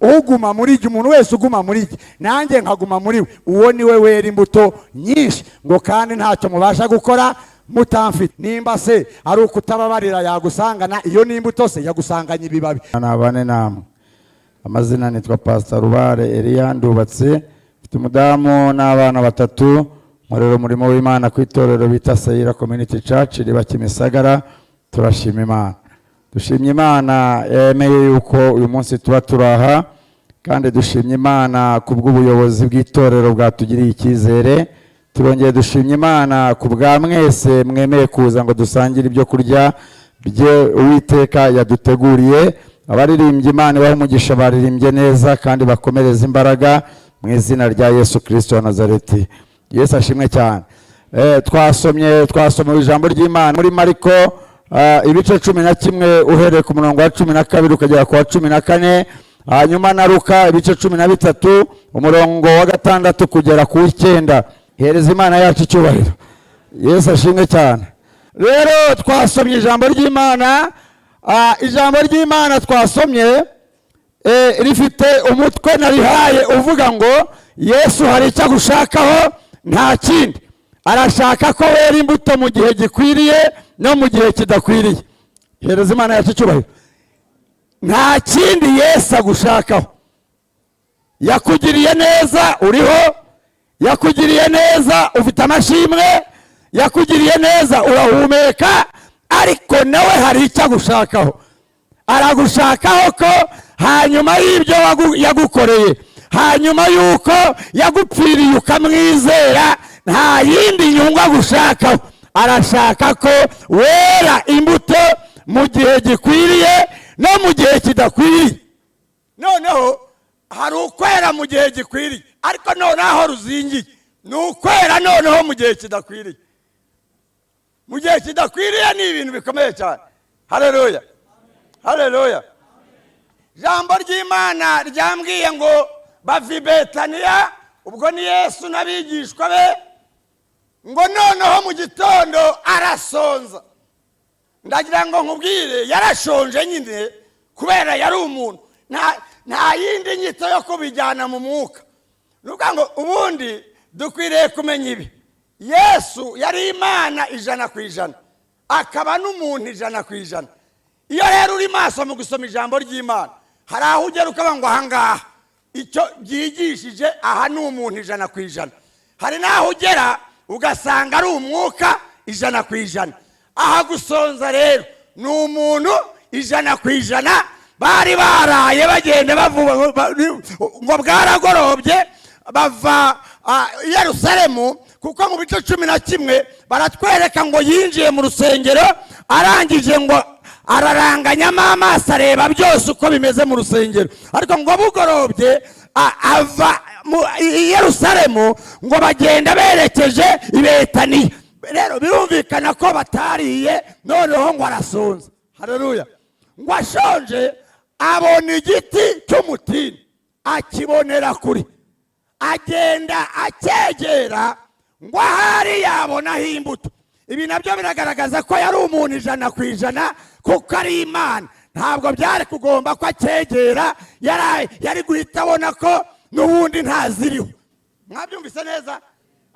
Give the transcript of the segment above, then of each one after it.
Uguma muri jye, umuntu wese uguma muri jye nanjye nkaguma muri we, uwo ni we wera imbuto nyinshi. Ngo kandi ntacyo mubasha gukora mutamfite. Nimba se ari ukutababarira yagusangana, iyo ni imbuto se yagusanganye ibibabi? Nabane namwe. Amazina nitwa Pastor Rubare Eliya, ndubatse, mfite umudamu n'abana batatu, nkorera umurimo w'Imana ku itorero bita Seyira Community Church riba Kimisagara. Turashima Imana, dushimye Imana yemeye yuko uyu munsi tuba turaha, kandi dushimye Imana ku bw'ubuyobozi bw'itorero bwatugiriye icyizere. Turongeye dushimye Imana ku bwa mwese mwemeye kuza ngo dusangire ibyo kurya bye Uwiteka yaduteguriye. Abaririmbyi, Imana ibahe umugisha, baririmbye neza kandi bakomereza imbaraga mu izina rya Yesu Kirisito wa Nazareti. Yesu ashimwe cyane. Twasomye, twasomewe ijambo ry'Imana muri Mariko, ibice 11, uhereye ku murongo wa 12 ukagera ku wa 14, hanyuma na Luka ibice 13, umurongo wa 6 kugera ku w'9. Hereza Imana yacu icyubahiro. Yesu ashimwe cyane. Rero twasomye ijambo ry'Imana. Ijambo ry'Imana twasomye rifite umutwe narihaye uvuga ngo Yesu hari icyo agushakaho, nta kindi. Arashaka ko wera imbuto mu gihe gikwiriye no mu gihe kidakwiriye. Hereza Imana yacu icyubahiro. Nta kindi Yesu agushakaho. Yakugiriye neza uriho, yakugiriye neza ufite amashimwe, yakugiriye neza urahumeka, ariko nawe hari icyo agushakaho. Aragushakaho ko hanyuma y'ibyo yagukoreye, hanyuma y'uko yagupfiriye ukamwizera, nta yindi nyungu agushakaho. Arashaka ko wera imbuto mu gihe gikwiriye no mu gihe kidakwiriye. Noneho hari ukwera mu gihe gikwiriye, ariko noneho aho ruzingiye ni ukwera noneho mu gihe kidakwiriye. Mu gihe kidakwiriye ni ibintu bikomeye cyane. Hareruya, hareruya. Ijambo ry'Imana ryambwiye ngo bava i Betaniya, ubwo ni Yesu n'abigishwa be, ngo noneho mu gitondo arasonza. Ndagira ngo nkubwire, yarashonje nyine kubera yari umuntu. Nta yindi nyito yo kubijyana mu mwuka. Ni ukuvuga ngo ubundi dukwiriye kumenya ibi: Yesu yari Imana 100%, akaba n'umuntu 100%. Iyo rero uri maso mu gusoma ijambo ry'Imana, hari aho ugera ukavuga ngo ahangaha icyo byigishije aha ni umuntu 100%. Hari n'aho ugera ugasanga ari umwuka 100%. Aha gusonza rero ni umuntu 100%. Bari baraye bagenda bavuga ngo bwaragorobye, bava i Yerusalemu, kuko mu bice 11 baratwereka ngo yinjiye mu rusengero, arangije ngo araranganyamo amaso, areba byose uko bimeze mu rusengero. Ariko ngo bugorobye ava i Yerusalemu, ngo bagenda berekeje i Betaniya. Rero birumvikana ko batariye. Noneho ngo arasonza. Hareruya. Ngo ashonje abona igiti cy'umutini, akibonera kure, agenda acyegera ngo ahari yabonaho imbuto. Ibi nabyo biragaragaza ko yari umuntu 100%, kuko ari Imana. Ntabwo byari kugomba ko acyegera, yari guhita abona ko n'ubundi ntaziriho. Mwabyumvise neza?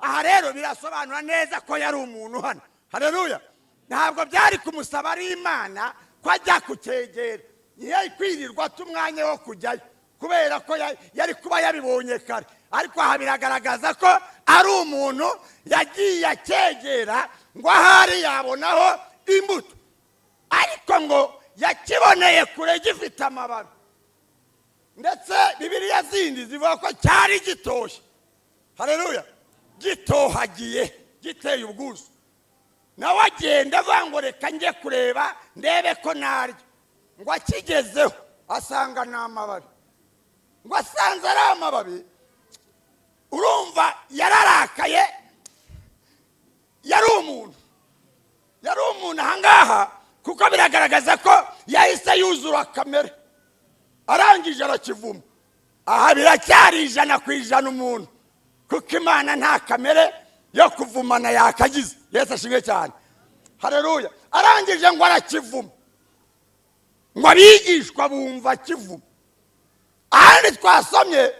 Aha rero birasobanura neza ko yari umuntu hano. Hareruya. Ntabwo byari kumusaba ari Imana ko ajya kucyegera, ntiyari kwirirwa ata umwanya wo kujyayo, kubera ko yari kuba yabibonye kare. Ariko aha biragaragaza ko ari umuntu, yagiye acyegera ngo ahari yabonaho imbuto. Ariko ngo yakiboneye kure gifite amababi, ndetse Bibiliya zindi zivuga ko cyari gitoshye. Hareruya. Gitohagiye, giteye ubwuzu. Nawe agenda avuga ngo reka njye kureba ndebe ko narya. Ngo akigezeho asanga ni amababi. Ngo asanze ari amababi, urumva yararakaye. Yari umuntu, yari umuntu ahangaha, kuko biragaragaza ko yahise yuzura kamere, arangije arakivuma. Aha biracyari 100% umuntu, kuko Imana nta kamere yo kuvumana yakagize. Yesu ashimwe cyane. Hareruya. Arangije ngo arakivuma. Ngo abigishwa bumva akivuma. Ahandi twasomye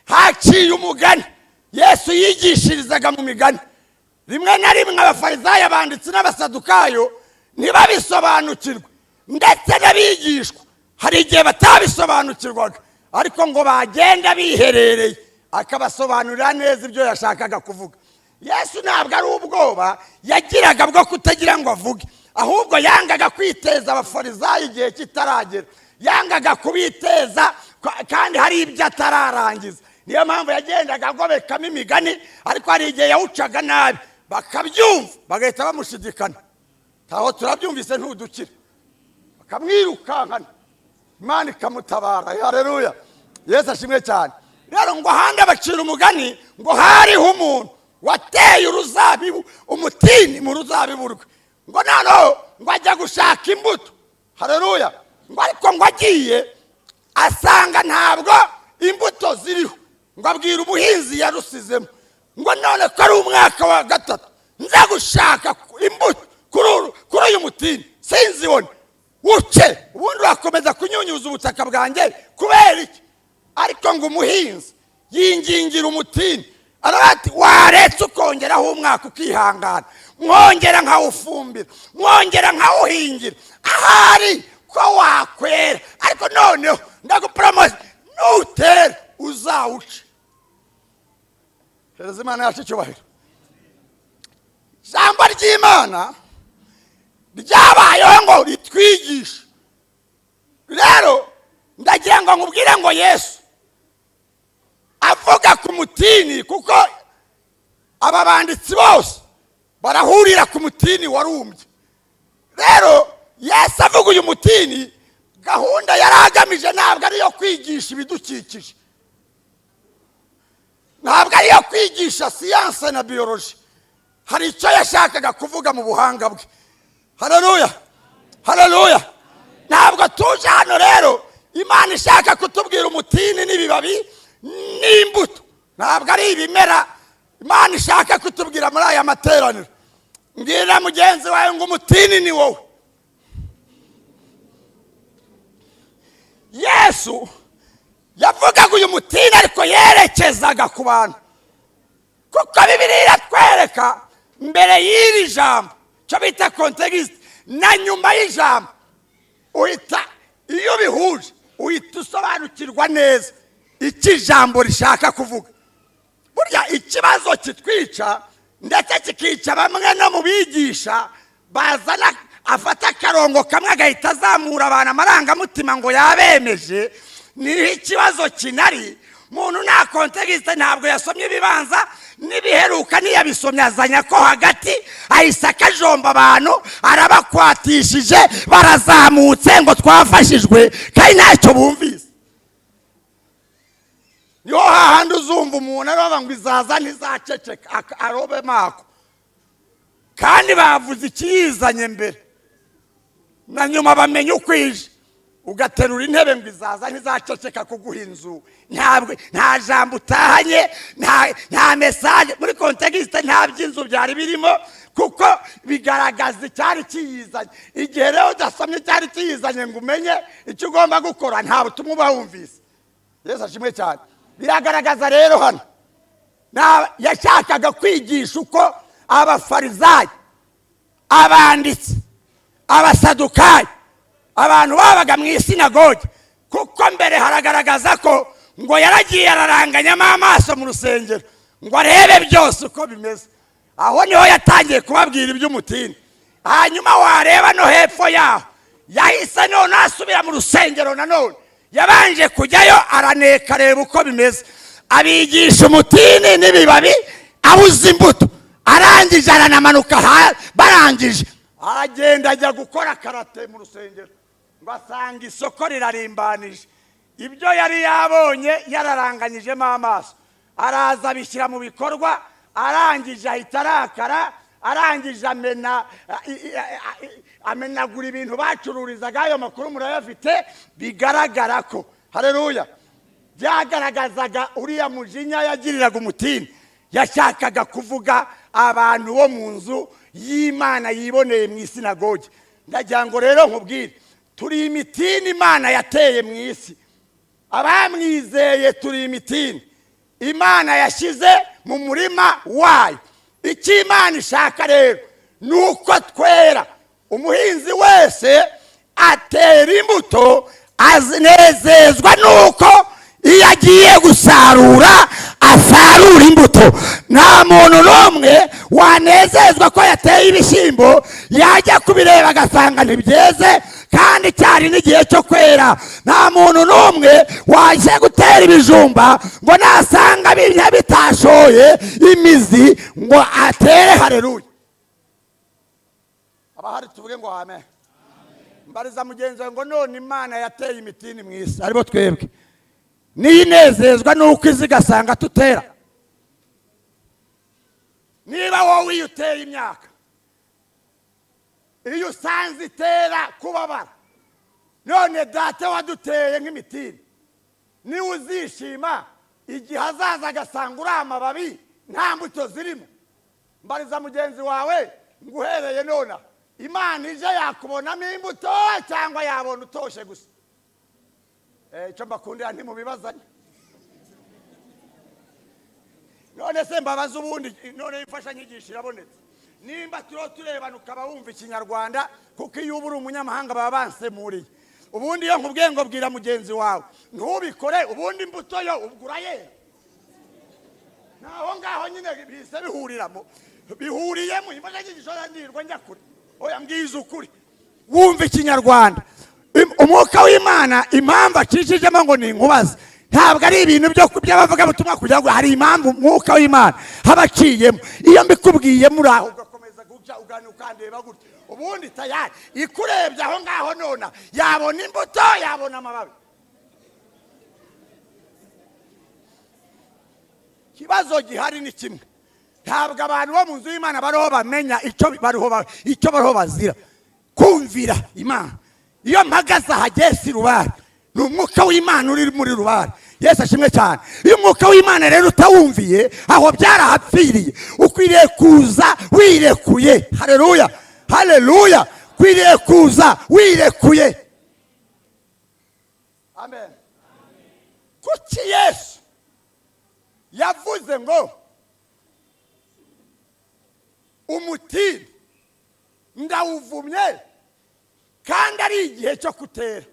haciye umugani. Yesu yigishirizaga mu migani. Rimwe na rimwe Abafarisayo, abanditsi n'Abasadukayo ntibabisobanukirwe, ndetse n'abigishwa hari igihe batabisobanukirwaga, ariko ngo bagenda biherereye akabasobanurira neza ibyo yashakaga kuvuga. Yesu ntabwo ari ubwoba yagiraga bwo kutagira ngo avuge, ahubwo yangaga kwiteza Abafarisayo igihe kitaragera, yangaga kubiteza kandi hari ibyo atararangiza. Niyo mpamvu yagendaga agobekamo imigani, ariko hari igihe yawucaga nabi bakabyumva, bagahita bamushidikana. Ntaho turabyumvise, ntudukire, bakamwirukankana, Imana ikamutabara. Hareruya, Yesu ashimwe cyane. Rero ngo ahandi abacira umugani ngo hariho umuntu wateye uruzabibu, umutini mu ruzabibu rwe, ngo noneho ngo ajya gushaka imbuto. Hareruya. Ngo ariko ngo agiye asanga ntabwo imbuto ziriho, ngo abwira umuhinzi yarusizemo ngo: "None ko ari umwaka wa gatatu nza gushaka imbuto kuri uyu mutini sinzibone, wuce, ubundi urakomeza kunyunyuza ubutaka bwanjye kubera iki?" Ariko ngo umuhinzi yingingira umutini, aravuga ati: "Waretse ukongeraho umwaka, ukihangana, mwongera nkawufumbira, mwongera nkawuhingira, ahari ko wakwera. Ariko noneho ndaguporomoze, nutera uzawuce." Hereza Imana yacu icyubahiro. Ijambo ry'Imana ryabayeho ngo ritwigishe. Rero ndagira ngo nkubwire ngo Yesu avuga ku mutini, kuko aba banditsi bose barahurira ku mutini warumbye. Rero Yesu avuga uyu mutini, gahunda yari agamije ntabwo ari iyo kwigisha ibidukikije, ntabwo ari iyo kwigisha siyanse na biyoloji. Hari icyo yashakaga kuvuga mu buhanga bwe. Hararuya, hararuya. Ntabwo tuje hano rero Imana ishaka kutubwira umutini n'ibibabi n'imbuto. Ntabwo ari ibimera Imana ishaka kutubwira muri aya materaniro. Mbwira mugenzi wawe ngo umutini ni wowe. Yesu yavugaga uyu mutini, ariko yerekezaga ku bantu, kuko Bibiliya iratwereka mbere y'iri jambo, icyo bita contexte, na nyuma y'ijambo. Uhita iyo ubihuje uhita usobanukirwa neza icyo ijambo rishaka kuvuga. Burya ikibazo kitwica, ndetse kikica bamwe no mu bigisha, bazana afata akarongo kamwe agahita azamura abantu amarangamutima ngo yabemeje, niho ikibazo kinari. Muntu nta contexte, ntabwo yasomye ibibanza n'ibiheruka, ntiyabisomye, azanya ko hagati, ahise akajomba abantu, arabakwatishije, barazamutse ngo twafashijwe kandi ntacyo bumvise. Niho hahandi uzumva umuntu aroba ngo izaza ntizaceceka, arobe mako, kandi bavuze ikiyizanye mbere na nyuma, bamenye uko ije. Ugaterura intebe ngo izaza ntizaceceka kuguha inzu, ntabwo nta jambo utahanye, nta message muri contexte, nta by'inzu byari birimo, kuko bigaragaza icyari kiyizanye. Igihe rero udasomye icyari kiyizanye ngo umenye icyo ugomba gukora, nta butumwa uba wumvise. Yesu ashimwe cyane. Biragaragaza rero hano yashakaga kwigisha uko Abafarizayi, abanditsi, Abasadukayi, abantu babaga mu isinagogi, kuko mbere haragaragaza ko ngo yaragiye araranganyamo amaso mu rusengero ngo arebe byose uko bimeze. Aho niho yatangiye kubabwira iby'umutini. Hanyuma wareba no hepfo yaho, yahise none asubira mu rusengero. Nanone yabanje kujyayo, araneka, areba uko bimeze, abigisha umutini n'ibibabi abuze imbuto. Arangije aranamanuka, barangije aragenda ajya gukora karate mu rusengero, ngo asanga isoko rirarimbanije. Ibyo yari yabonye yararanganyijemo amaso, araza abishyira mu bikorwa. Arangije ahita arakara, arangije amena amenagura ibintu bacururizaga. Ayo makuru murayafite. Bigaragara ko, hareruya, byagaragazaga uriya mujinya yagiriraga umutini, yashakaga kuvuga abantu bo mu nzu y'Imana yiboneye mu isinagogi. Ndagira ngo rero nkubwire, turi imitini Imana yateye mu isi. Abamwizeye turi imitini Imana yashyize mu murima wayo. Icyo Imana ishaka rero ni uko twera. Umuhinzi wese atera imbuto azinezezwa nuko iyo agiye gusarura asarura imbuto. Nta muntu n'umwe wanezezwa ko yateye ibishyimbo, yajya kubireba agasanga ntibyeze kandi cyari n'igihe cyo kwera. Nta muntu n'umwe waje gutera ibijumba ngo nasanga bitashoye imizi ngo atere haleluya. Abahari tuvuge ngo amen. Mbariza mugenzi wawe ngo none Imana yateye imitini mu isi, aribo twebwe, niyinezezwa nuko izi igasanga tutera. Niba wowe iyo uteye imyaka, iyo usanze itera kubabara, none data waduteye nk'imitini niwe uzishima igihe azaza agasanga uri amababi nta mbuto zirimo. Mbariza mugenzi wawe ngo uhereye nona Imana ije yakubonamo imbuto cyangwa yabona utoshe gusa? Icyo mbakundira ntimubibazanye. None se mbabaza ubundi, none imfashanyigisho irabonetse. Nimba turiho turebana ukaba wumva Ikinyarwanda, kuko iyo uba uri umunyamahanga baba bansemuriye. Ubundi iyo nkubwiye ngo bwira mugenzi wawe ntubikore, ubundi imbuto yo ubwo urayera. Naho ngaho nyine bihise bihuriramo, bihuriyemo imfashanyigisho ndirwa njya kure. Oya, mbwiza ukuri, wumva Ikinyarwanda. Umwuka w'Imana impamvu acishijemo ngo ninkubaze, ntabwo ari ibintu byo by'abavugabutumwa kugira ngo hari impamvu umwuka w'Imana habaciyemo. Iyo mbikubwiye muri aho ugakomeza guca ugana ukandeba gutya, ubundi tayari ikurebye aho ngaho nona yabona imbuto, yabona amababi. Ikibazo gihari ni kimwe, ntabwo abantu bo mu nzu y'Imana bariho bamenya icyo bariho bazira kumvira Imana. Iyo mpagaze aha Yesu Rubare, ni umwuka w'Imana uri muri Rubare. Yesu ashimwe cyane. Iyo umwuka w'Imana rero utawumviye, aho byarahapfiriye. Ukwiriye kuza wirekuye. Haleluya, haleluya. Ukwiriye kuza wirekuye. Amen. Kuki Yesu yavuze ngo umutini ndawuvumye kandi ari igihe cyo kutera?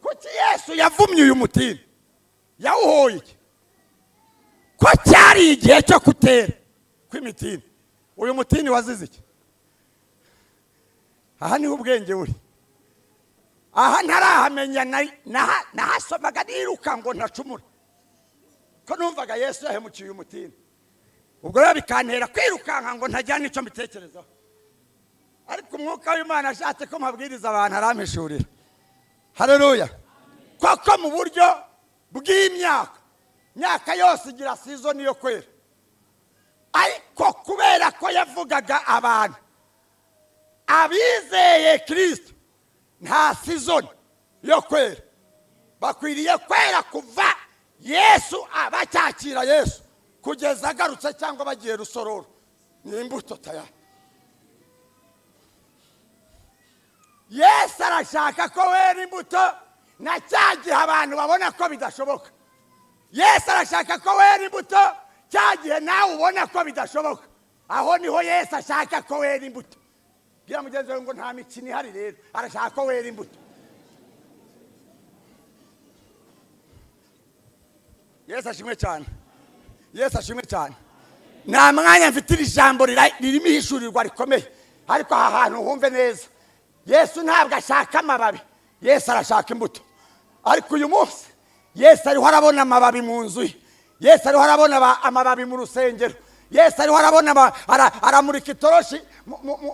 Kuki Yesu yavumye uyu mutini? Yawuhoye iki? Ko cyari igihe cyo kutera kw'imitini. Uyu mutini wazize iki? Aha niho ubwenge buri. Aha ntarahamenya, nahasomaga niruka ngo ntacumura, ko numvaga Yesu yahemukiye uyu mutini. Ubwo rero bikantera kwirukanka ngo ntajyana n'icyo mbitekerezaho. Ariko umwuka w'Imana ashatse ko mpabwiriza abantu arampishurira. Haleluya. Koko mu buryo bw'imyaka, myaka yose igira season yo kwera. Ariko kubera ko yavugaga abantu abizeye Kristo nta season yo kwera, bakwiriye kwera kuva Yesu abacyakira Yesu kugeza agarutse cyangwa bagiye rusororo. Ni imbuto tayari. Yesu arashaka ko wera imbuto na cya gihe abantu babona ko bidashoboka. Yesu arashaka ko wera imbuto cya gihe nawe ubona ko bidashoboka. Aho niho Yesu ashaka ko wera imbuto. Bwira mugenzi wawe ngo nta mikino ihari rero, arashaka ko wera imbuto. Yesu ashimwe cyane. Yesu ashimwe cyane. Nta mwanya mfite, iri jambo ririmo ihishurirwa rikomeye, ariko aha hantu humve neza. Yesu ntabwo ashaka amababi, Yesu arashaka imbuto. Ariko uyu munsi Yesu ariho arabona amababi mu nzu ye. Yesu ariho arabona amababi mu rusengero. Yesu ariho arabona, aramurika itoroshi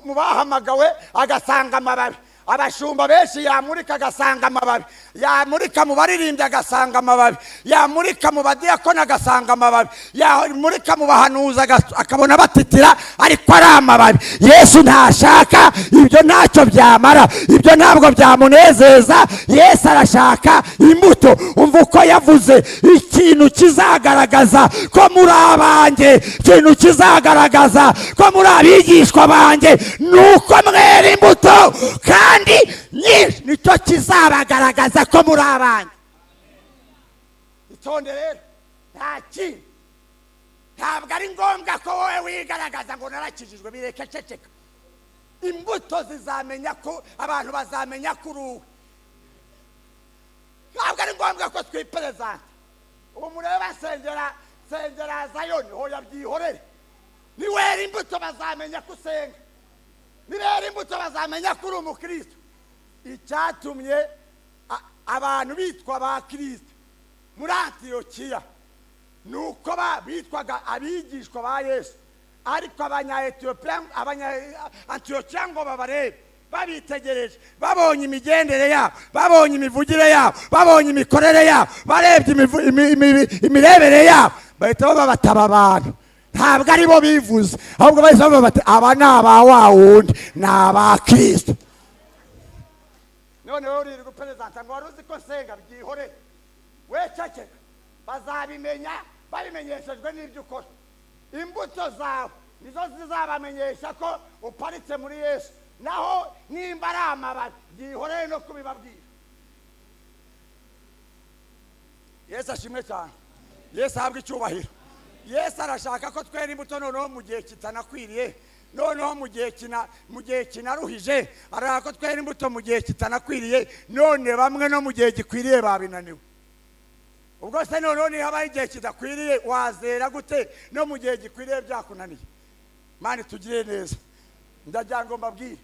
mu bahamagawe agasanga amababi. Abashumba benshi yamurika agasanga amababi, yamurika mu baririmbyi agasanga amababi, yamurika mu badiyakoni agasanga amababi, yamurika mu bahanuzi akabona batitira, ariko ari amababi. Yesu ntashaka ibyo, ntacyo byamara, ibyo ntabwo byamunezeza. Yesu arashaka imbuto. Umva uko yavuze, ikintu kizagaragaza ko muri abanjye, ikintu kizagaragaza ko muri abigishwa banjye, nuko mwera imbuto kandi nyinshi nicyo kizabagaragaza ko muri abanjye. Itonde rero, nta kindi. Ntabwo ari ngombwa ko wowe wigaragaza ngo narakijijwe, bireke, ceceka. Imbuto zizamenya ko abantu bazamenya ko uri uwe. Ntabwo ari ngombwa ko twiperezanta. Ubu mureba sengera sengera Zayoni, hoya byihorere. Niwera imbuto bazamenya ko usenga, nibera imbuto bazamenya ko uri umukristo. Icyatumye abantu bitwa ba Kirisito muri Antiyokiya ni uko bitwaga abigishwa ba Yesu, ariko Abanya-Etiyopiya, Abanya-Antiyokiya ngo babarebe, babitegereje, babonye imigendere yabo, babonye imivugire yabo, babonye imikorere yabo, barebye imirebere yabo, bahita babataba abantu. Ntabwo ari bo bivuze, ahubwo bahise bavuga bati: "Aba ni aba wa wundi, ni aba Kirisito." Noneho uririrwa uperezanta ngo wari uzi ko nsenga, byihorere, we ceceka. Bazabimenya babimenyeshejwe n'ibyo ukora. Imbuto zawe nizo zizabamenyesha ko uparitse muri Yesu. Naho nimba ari amababi, byihorere no kubibabwira. Yesu ashimwe cyane, Yesu ahabwe icyubahiro. Yesu arashaka ko twera imbuto noneho mu gihe kitanakwiriye, noneho mu gihe kinaruhije. Arashaka ko twera imbuto mu gihe kitanakwiriye. None bamwe no mu gihe gikwiriye babinaniwe. Ubwo se noneho niba habaho igihe kidakwiriye, wazera gute no mu gihe gikwiriye byakunaniye? Mani tugire neza. Ndagira ngo mbabwire,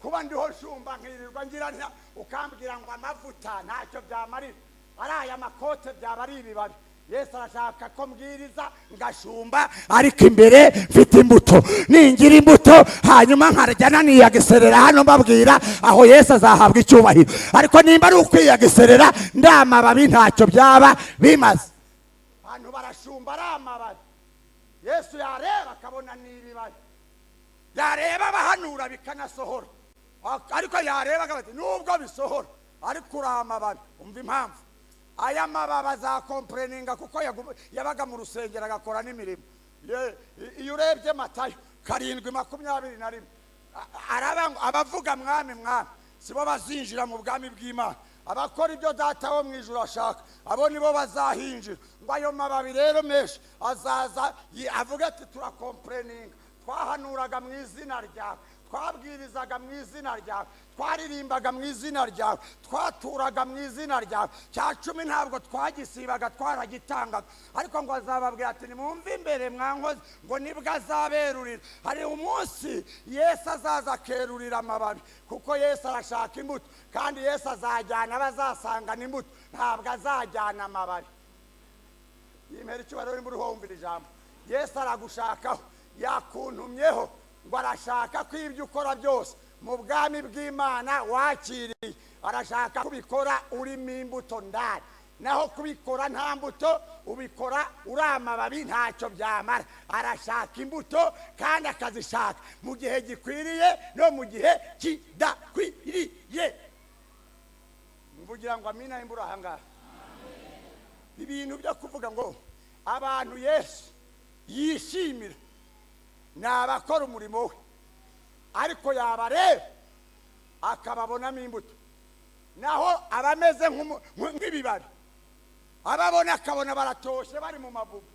kuba ndiho shumba nkirirwa ngira ntya, ukambwira ngo amavuta ntacyo byamarira, ari aya makote byaba ari ibibabi. Yesu arashaka ko mbwiriza ngashumba, ariko imbere mfite imbuto. Ningira imbuto hanyuma nkarya naniyagiserera hano mbabwira, aho Yesu azahabwa icyubahiro. Ariko nimba ari ukwiyagiserera ndamababi, ntacyo byaba bimaze. Abantu barashumba ari amababi, Yesu yareba akabona ni ibibabi, yareba abahanura bikanasohora, ariko yareba akavuga ati: "Nubwo bisohora ariko uri amababi." Umva impamvu aya mababi azakompureninga, kuko yabaga mu rusengero agakora n'imirimo. Iyo urebye Matayo 7:21, araba ngo: "Abavuga 'Mwami, Mwami' sibo bazinjira mu bwami bw'Imana. Abakora ibyo Data wo mu ijuru ashaka, abo nibo bazahinjira." Ngo ayo mababi rero menshi azaza avuga ati: "Turakompureninga, twahanuraga mu izina ryawe, twabwirizaga mu izina ryawe, twaririmbaga mu izina ryawe, twaturaga mu izina ryawe, cya cumi ntabwo twagisibaga, twaragitangaga." Ariko ngo azababwira ati: "Nimwumve imbere mwankoze." Ngo nibwo azaberurira. Hari umunsi Yesu azaza akerurira amababi, kuko Yesu arashaka imbuto, kandi Yesu azajyana abazasangana imbuto, ntabwo azajyana amababi. Yimera icyubahiro. Nimba uriho wumvira ijambo, Yesu aragushakaho, yakuntumyeho ngo arashaka ko ibyo ukora byose mu bwami bw'Imana wakiriye, arashaka kubikora urimo imbuto ndani. Naho kubikora nta mbuto, ubikora uri amababi, ntacyo byamara. Arashaka imbuto kandi akazishaka mu gihe gikwiriye no mu gihe kidakwiriye. Mvugira ngo amina imbura ahangaha. Ibintu byo kuvuga ngo abantu Yesu yishimira ni abakora umurimo we, ariko yabareba akababonamo imbuto. Naho abameze nk'ibibabi, ababona akabona baratoshye bari mu mabubu,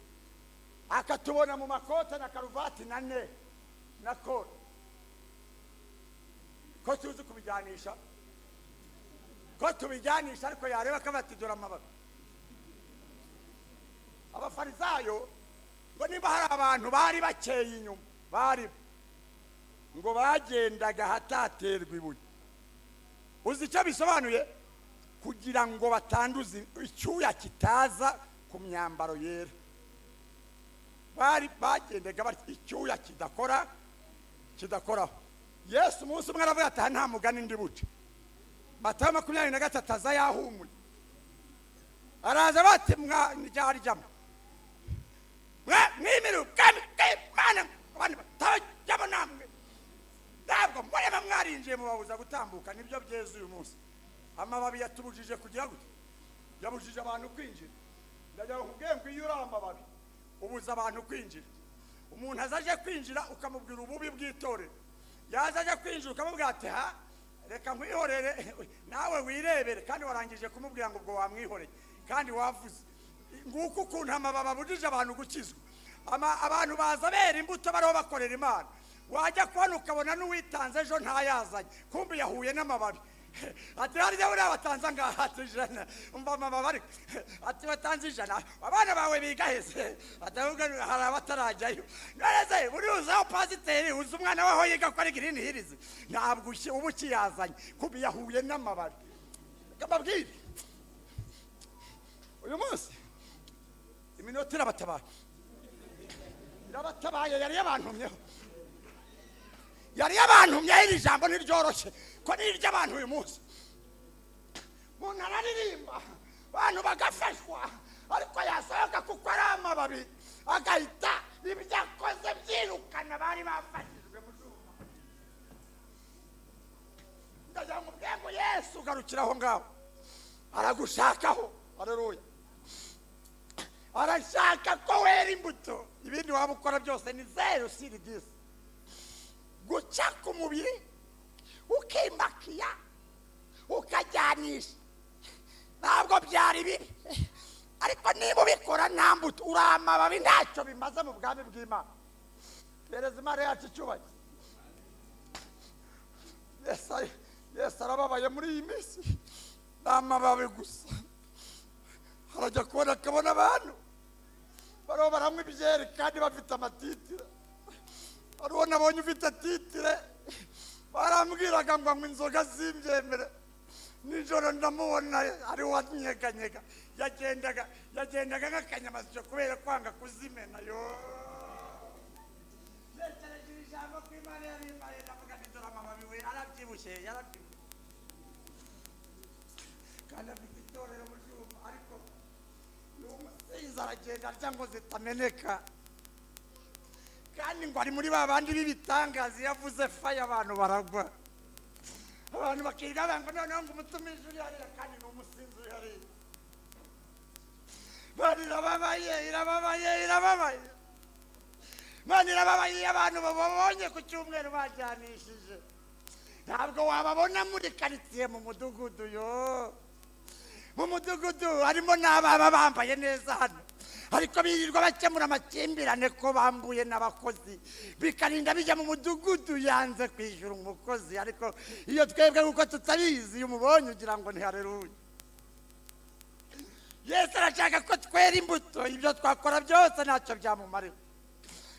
akatubona mu makote na karuvati na ne na kore, ko tuzi kubijyanisha, ko tubijyanisha, ariko yareba akavuga ati: "Dore amababi." Abafarisayo ngo niba hari abantu bari bakeye inyuma, bari ngo bagendaga ahataterwa ibuye. Uzi icyo bisobanuye? Kugira ngo batanduze icyuya kitaza ku myambaro yera. Bari bagendaga bati icyuya kidakora kidakoraho. Yesu umunsi umwe aravuga ati: "Aha nta mugani ndi buce." Matayo 23, aza yahumuye, araza bati: "Mwaryamo mwimire ubwami bw'Imana, abandi batajyamo namwe ntabwo mureba mwarinjiye mubabuza gutambuka." Nibyo byeze uyu munsi. Amababi yatubujije kugira gute? Yabujije abantu kwinjira. Ndagira ngo nkubwire ngo iyo uri amababi ubuza abantu kwinjira. Umuntu aza aje kwinjira, ukamubwira ububi bw'itorero. Yaza aje kwinjira, ukamubwira ati: "Ha." Reka nkwihorere nawe wirebere, kandi warangije kumubwira ngo ubwo wamwihoreye kandi wavuze. Nguko ukuntu amababi abujije abantu gukizwa. Abantu baza bera imbuto bariho bakorera Imana, wajya kubona ukabona n'uwitanze ejo ntayazanye, kumbi yahuye n'amababi. Ati harya buriya watanze angahe? Ati 100. Umva amababi ariko, ati watanze 100, abana bawe biga hese? Ati ahubwo hari abatarajyayo. None se buriya uzi aho pasiteri, uzi umwana waho yiga ko ari Green Hills? Ntabwo uba ukiyazanye, kumbi yahuye n'amababi. Reka mbabwire, uyu munsi iminota irabatabaye, irabatabaye. Yari yabantumyeho, yari yabantumyeho. Iri jambo ntiryoroshye ko ni iry'abantu. Uyu munsi umuntu araririmba, abantu bagafashwa, ariko yasohoka kuko ari amababi agahita ibyo akoze byirukana bari bafashijwe mu cyuma. Ndagira ngo ubwe ngo Yesu ugarukira aho ngaho, aragushakaho. Haleluya! Arashaka ko wera imbuto. Ibindi waba ukora byose ni zéro sur 10. Guca ku mubiri, ukimakiya, ukajyanisha, ntabwo byari bibi, ariko niba ubikora nta mbuto, uri amababi, ntacyo bimaze mu bwami bw'Imana. Perezida, Imana yacu icyubahiro. Yesu arababaye muri iyi minsi, ni amababi gusa. Arajya kubona akabona abantu bariho baranywa ibyeri kandi bafite amatitre. Hariho nabonye ufite titre, barambwiraga ngo anywa inzoga z'imbyemere. Nijoro ndamubona ari wanyeganyega, yagendaga nk'akanyamasyo kubera kwanga kuzimena. Yo, ntekereje iri jambo ko Imana yarimpaye, ndavuga nti dore amababi we, arabyibushye, yarabyibushye kandi afite itorero mu cyuma, ariko ni umusinzi, aragenda arya ngo zitameneka, kandi ngo ari muri ba bandi b'ibitangaza, iyo avuze faya abantu baragwa, abantu bakiga ngo noneho ngo umutumishi uri hariya, kandi ni umusinzi uri hariya. Imana irababaye, irababaye, irababaye. Imana irababaye iyo abantu bababonye ku cyumweru bajyanishije. Ntabwo wababona muri karitsiye, mu mudugudu. Yo, mu mudugudu harimo n'ababa bambaye neza hano, ariko birirwa bakemura amakimbirane ko bambuye n'abakozi, bikarinda bijya mu mudugudu, yanze kwishyura umukozi. Ariko iyo twebwe kuko tutabizi, iyo umubonye ugira ngo ni hareruya. Yesu arashaka ko twera imbuto. Ibyo twakora byose ntacyo byamumarira.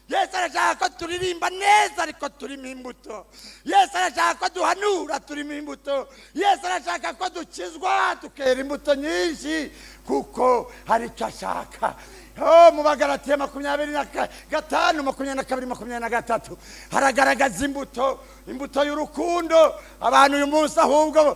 Yesu arashaka ko turirimba neza ariko turimo imbuto. Yesu arashaka ko duhanura turimo imbuto. Yesu arashaka ko dukizwa tukera imbuto nyinshi, kuko hari icyo ashaka. Oh, mu Bagalatiya 25, 22, 23 haragaragaza imbuto, imbuto y'urukundo. Abantu uyu munsi ahubwo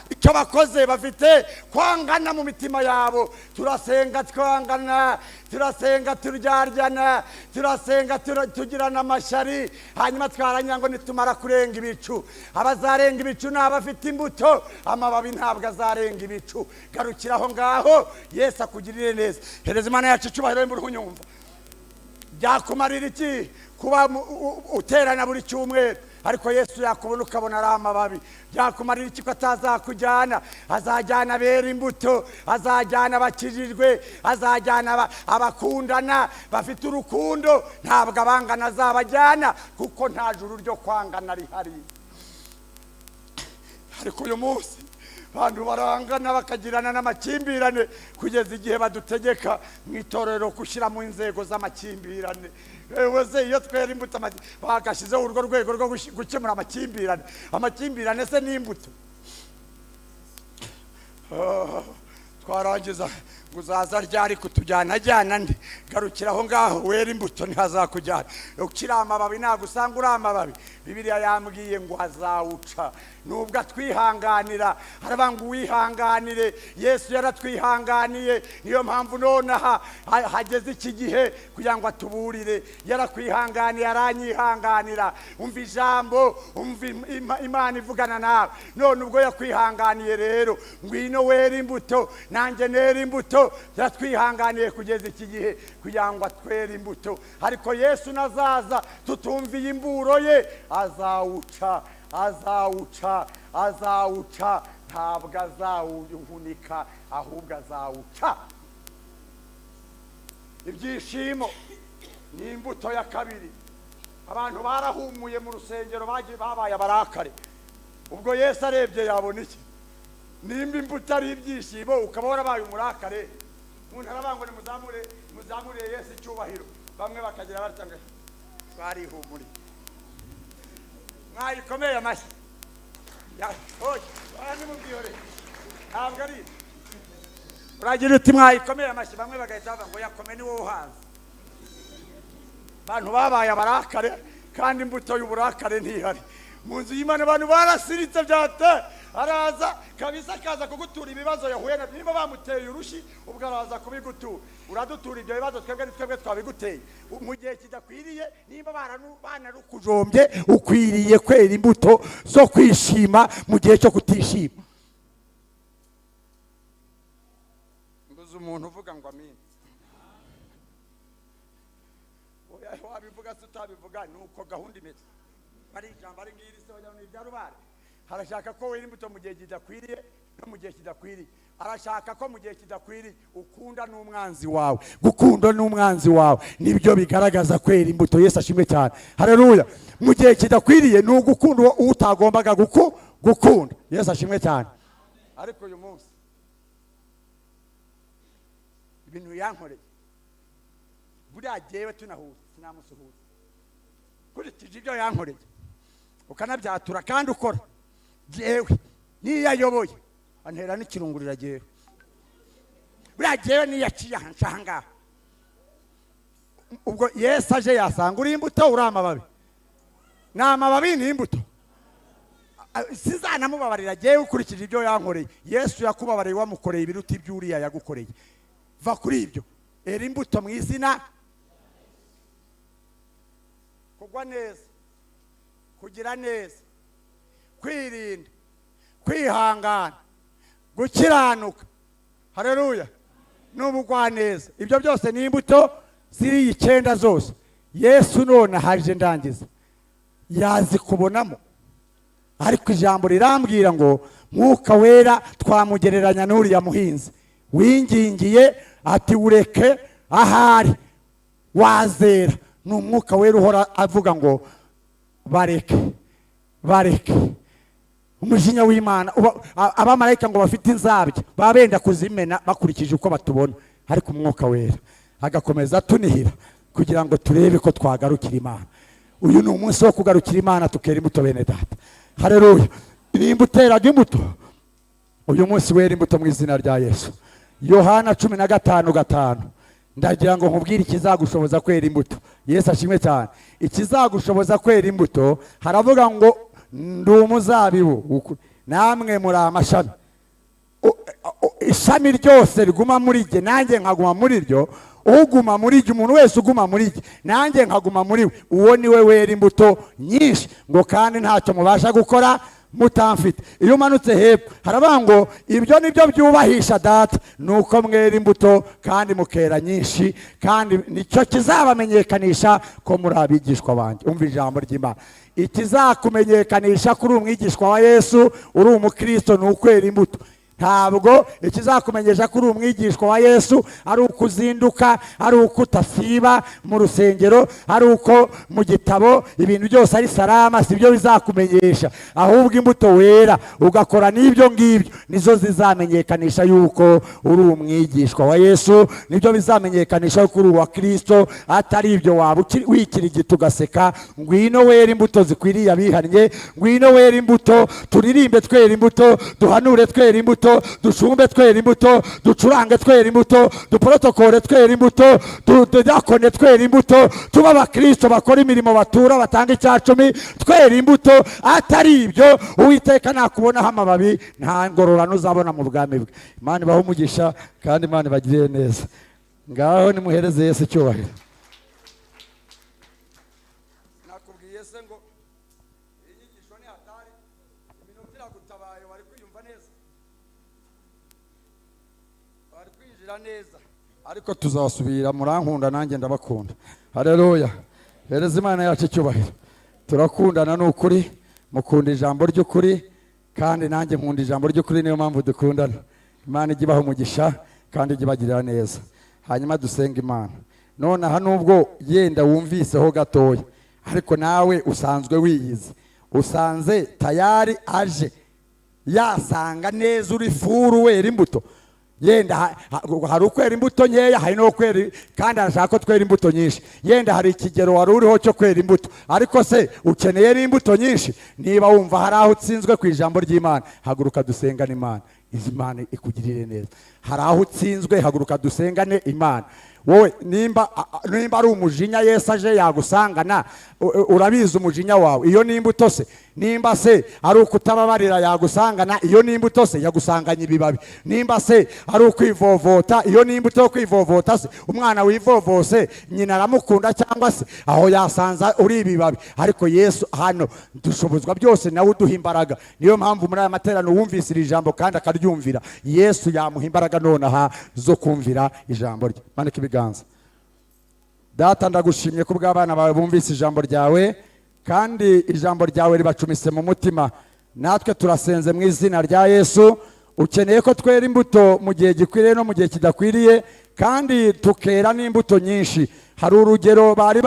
icyo bakoze, bafite kwangana mu mitima yabo. Turasenga twangana, turasenga turyaryana, turasenga tugirana amashyari, hanyuma twarangira ngo nitumara kurenga ibicu. Abazarenga ibicu ni abafite imbuto, amababi ntabwo azarenga ibicu. Garukira aho ngaho, Yesu akugirire neza. Hereza Imana yacu icyubahiro. Imvura unyumva, byakumarira iki kuba uterana buri cyumweru ariko Yesu yakubona ukabona ari amababi? Byakumarira iki ko atazakujyana? Azajyana abera imbuto, azajyana abakijijwe, azajyana abakundana bafite urukundo. Ntabwo abangana azabajyana, kuko nta juru ryo kwangana rihari. Ariko uyu munsi abantu barangana, bakagirana n'amakimbirane, kugeza igihe badutegeka mu itorero gushyira mu nzego z'amakimbirane. Ewe se, iyo twera imbuto, bagashyizeho urwo rwego rwo gukemura amakimbirane. Amakimbirane se n'imbuto? Oh, twarangiza ngo uzaza ryari kutujyana? Ajyana nde? Garukira aho ngaho wera imbuto, ntihazakujyana. Ukiri amababi, ntabwo usanga uri amababi. Bibiliya yambwiye ngo azawuca nubwo atwihanganira. Haravuga ngo uwihanganire. Yesu yaratwihanganiye, niyo mpamvu nonaha hageze iki gihe kugira ngo atuburire. Yarakwihanganiye, aranyihanganira. Umva ijambo, umva Imana ivugana nawe none. Ubwo yakwihanganiye rero, ngwino wera imbuto, nanjye nera imbuto. Yatwihanganiye kugeza iki gihe kugira ngo atwere imbuto. Ariko Yesu nazaza tutumviye imburo ye, azawuca. Azawuca, azawuca, ntabwo azawuhunika, ahubwo azawuca. Ibyishimo ni imbuto ya kabiri. Abantu barahumuye mu rusengero, bagiye babaye abarakare. Ubwo Yesu arebye yabona iki? Nimba imbuto ari ibyishimo, ukaba warabaye umurakare. Umuntu aravuga ngo nimuzamure, muzamure Yesu icyubahiro, bamwe bakagira batanga twarihumuriye. Mwayikomeye amashyi. Oya, oya, nimubwihore, ntabwo ari ibyo. Uragira uti mwayikomeye amashyi, bamwe bagahita bavuga ngo yakome ni wowe uhaza. Abantu babaye abarakare, kandi imbuto y'uburakare ntihari mu nzu y'Imana. Abantu barasiritse byate. Araza kabisa, akaza kugutura ibibazo yahuye nabyo. Niba bamuteye urushi, ubwo araza kubigutura. Uradutura ibyo bibazo, twebwe ni twebwe twabiguteye mu gihe kidakwiriye. Niba banarukujombye, ukwiriye kwera imbuto zo kwishima mu gihe cyo kutishima. Mbuze umuntu uvuga ngo amin. Oya, wabivuga se utabivuga, ni uko gahunda imeze. Ari ijambo ari ngiri se wagira ngo ni irya Rubare. Arashaka ko wera imbuto mu gihe kidakwiriye no mu gihe kidakwiriye. Arashaka ko mu gihe kidakwiriye ukunda n'umwanzi wawe. Gukunda n'umwanzi wawe nibyo bigaragaza kwera imbuto. Yesu ashimwe cyane, haleluya. Mu gihe kidakwiriye ni ugukunda uwo utagombaga gukunda. Yesu ashimwe cyane. Ariko uyu munsi ibintu yankoreye, buriya jyewe tunahuza sinamusuhuza, nkurikije ibyo yankoreye. Ukanabyatura kandi ukora, jyewe niyo ayoboye antera n'ikirungurira. Jyewe buriya jyewe niyo aciye aha nca aha ngaha. Ubwo Yesu aje yasanga uri imbuto, uri amababi? Ni amababi, ni imbuto? Sizanamubabarira jyewe ukurikije ibyo yankoreye. Yesu yakubabariye wamukoreye ibiruta ibyo uriya yagukoreye. Va kuri ibyo, era imbuto mu izina. Kugwa neza, kugira neza, kwirinda, kwihangana, gukiranuka, haleluya, n'ubugwaneza, ibyo byose ni imbuto ziriya icyenda zose. Yesu none ahaje ndangiza yazikubonamo. Ariko ijambo rirambwira ngo Mwuka Wera twamugereranya n'uriya muhinzi wingingiye ati ureke ahari wazera. Ni Umwuka Wera uhora avuga ngo bareke, bareke. Umujinya w'Imana abamarayika ngo bafite inzabya, baba benda kuzimena bakurikije uko batubona, ariko Umwuka Wera agakomeza atunihira kugira ngo turebe ko twagarukira Imana. Uyu ni umunsi wo kugarukira Imana, tukera imbuto, bene data, haleluya. Nimba uteraga imbuto, uyu munsi wera imbuto mu izina rya Yesu. Yohana 15:5. Ndagira ngo nkubwire ikizagushoboza kwera imbuto. Yesu ashimwe cyane. Ikizagushoboza kwera imbuto, haravuga ngo ndi umuzabibu, namwe muri amashami. Ishami ryose riguma muri jye, nanjye nkaguma muri ryo, uguma muri jye, umuntu wese uguma muri jye, nanjye nkaguma muri we, uwo ni we wera imbuto nyinshi, ngo kandi ntacyo mubasha gukora mutamfite. Iyo umanutse hepfo haravuga ngo ibyo ni byo byubahisha Data, ni uko mwera imbuto kandi mukera nyinshi, kandi nicyo kizabamenyekanisha ko muri abigishwa banjye. Umva ijambo ry'Imana. Ikizakumenyekanisha ko uri umwigishwa wa Yesu, uri umukristo, ni ukwera imbuto. Ntabwo ikizakumenyesha ko uri umwigishwa wa Yesu ari uko uzinduka, ari uko utasiba mu rusengero, ari uko mu gitabo ibintu byose ari salama. Si byo bizakumenyesha, ahubwo imbuto wera ugakora n'ibyo ngibyo nizo zizamenyekanisha yuko uri umwigishwa wa Yesu, nibyo bizamenyekanisha yuko uri uwa Kristo. Atari ibyo, waba wikirigita ugaseka. Ngwino wera imbuto zikwiriye abihannye. Ngwino wera imbuto, turirimbe twera imbuto, duhanure twera imbuto, ducumbe twera imbuto, ducurange twera imbuto, duporotokore twera imbuto, tudakone twera imbuto, tuba abakristo bakora imirimo, batura, batanga icyacumi twera imbuto. Atari ibyo, Uwiteka nakubonaho amababi, nta ngororano uzabona mu bwami bwe. Imana ibahe umugisha kandi Imana ibagirire neza. Ngaho nimuhereze Yesu icyubahiro. Nakubwiye se ngo inyigisho ni hatari, iminota iragutabaye, wari kwiyumva neza, wari kwinjira neza, ariko tuzasubira. Murankunda, nanjye ndabakunda, haleluya. Hereza Imana yacu icyubahiro. Turakundana ni ukuri. Mukunda ijambo ry'ukuri, kandi nanjye nkunda ijambo ry'ukuri, niyo mpamvu dukundana. Imana ijye ibaha umugisha kandi ijye ibagirira neza. Hanyuma dusenga Imana. Nonaha nubwo yenda wumviseho gatoya, ariko nawe usanzwe wiyizi, usanze tayari aje yasanga neza uri full wera imbuto. Yenda hari ukwera imbuto nkeya, hari no kwera, kandi arashaka ko twera imbuto nyinshi. Yenda hari ikigero wari uriho cyo kwera imbuto, ariko se ukeneye n'imbuto nyinshi? Niba wumva hari aho utsinzwe ku ijambo ry'Imana, haguruka dusengane Imana, izi Imana ikugirire neza. Hari aho utsinzwe, haguruka dusengane Imana. Wowe nimba ari umujinya Yesu aje yagusangana, urabizi umujinya wawe, iyo ni imbuto se? Nimba se ari ukutababarira yagusangana, iyo ni imbuto se? Yagusanganye ibibabi. Nimba se ari ukwivovota, iyo ni imbuto yo kwivovota se? Umwana wivovose nyina aramukunda, cyangwa se aho yasanza uri ibibabi? Ariko Yesu hano dushobozwa byose nawe uduha imbaraga. Niyo mpamvu muri aya materaniro wumvise iri jambo kandi akaryumvira, Yesu yamuha imbaraga nonaha zo kumvira ijambo rye. Manika ibiganza. Data, ndagushimye ko bw'abana bawe bumvise ijambo ryawe, kandi ijambo ryawe ribacumise mu mutima. Natwe turasenze mu izina rya Yesu. Ukeneye ko twera imbuto mu gihe gikwiriye no mu gihe kidakwiriye, kandi tukera n'imbuto nyinshi. Hari urugero bari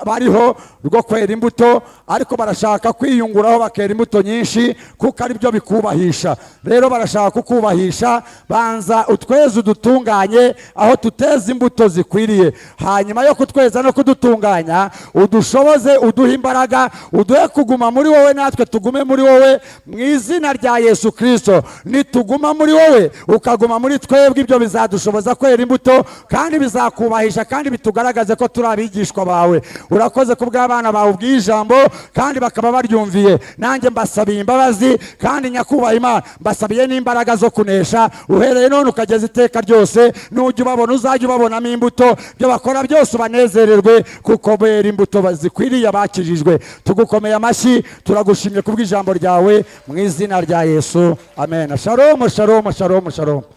bariho rwo kwera imbuto, ariko barashaka kwiyunguraho bakera imbuto nyinshi, kuko ari byo bikubahisha. Rero barashaka kukubahisha. Banza utweze, udutunganye aho tuteza imbuto zikwiriye. Hanyuma yo kutweza no kudutunganya, udushoboze, uduhe imbaraga, uduhe kuguma muri wowe, natwe tugume muri wowe, mu izina rya Yesu Kirisito. Nituguma muri wowe, ukaguma muri twebwe, ibyo bizadushoboza kwera imbuto, kandi bizakubahisha, kandi bitugaragaze ko turi abigishwa bawe. Urakoze ku bw'abana bawe ubwiye ijambo kandi bakaba baryumviye. Nanjye mbasabiye imbabazi, kandi nyakubahwa Imana, mbasabiye n'imbaraga zo kunesha uhereye none ukageza iteka ryose. Nujya ubabona, uzajya ubabonamo imbuto. Ibyo bakora byose ubanezererwe, kuko bera imbuto zikwiriye abakijijwe. Tugukomeye amashyi, turagushimye kubw'ijambo ryawe, mu izina rya Yesu, amen. Shalom, shalom, shalom, shalom.